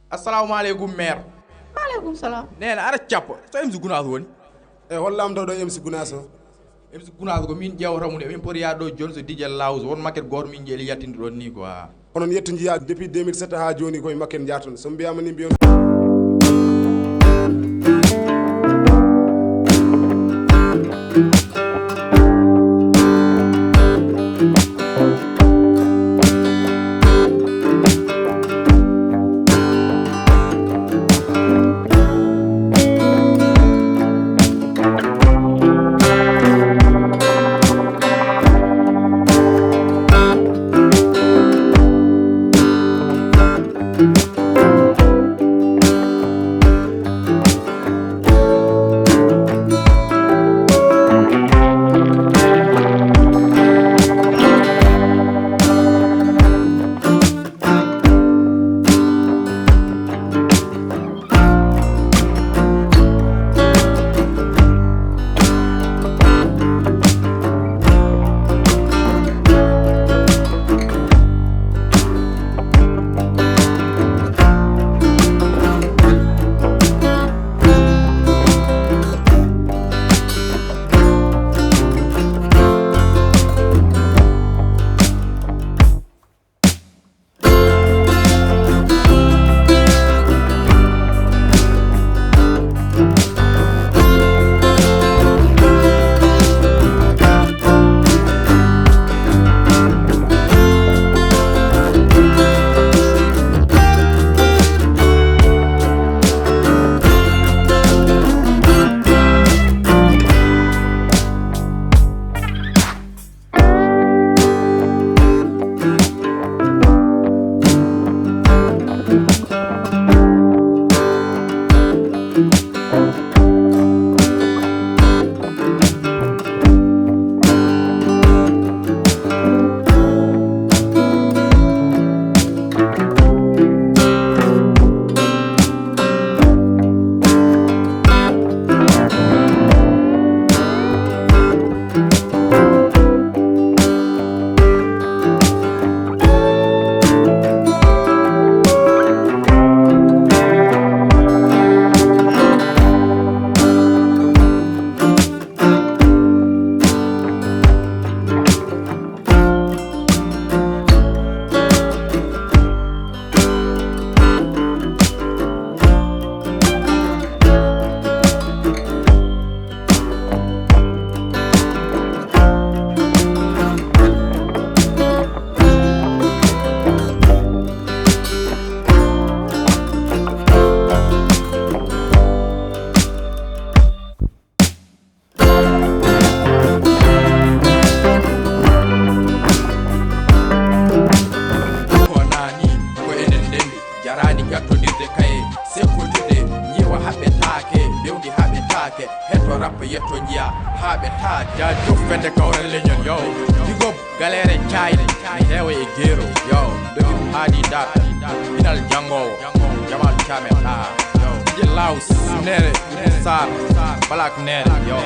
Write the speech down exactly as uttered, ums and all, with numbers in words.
Assalamu aleykum, maire. Maaleykum salam. Neene, aɗa cappa. So M C Gunaas woni? E, hol lamɗo ɗo M C Gunaas o? M C Gunaas ko min ƴeewata mo de. Min poti yaade ɗo jooni so D J Laws. Won maquette gooto min ƴeeli yattinde ɗon ni quoi. Onon yetto njiyaa depuis deux mille sept haa jooni koye maquette njaarton. So mbiyaama ni mbiyon. Ko nani ko enen ndenndi, jaraani ƴattondirde kaye, sekkotirde, ñiiwa haɓetaake, bewndi haɓetaake, hetto rappa yetto njiya haɓetaake. Jaajëf fedde Kawral Leñol, yo. Big up Galere Caayne, mi heewa e Geero, yo. Dogir haadi daata, pinal janngoowo, Jamal Caame Ɗaa, yo. Ije Laws, Neere, Saar, Balak Neere, yo.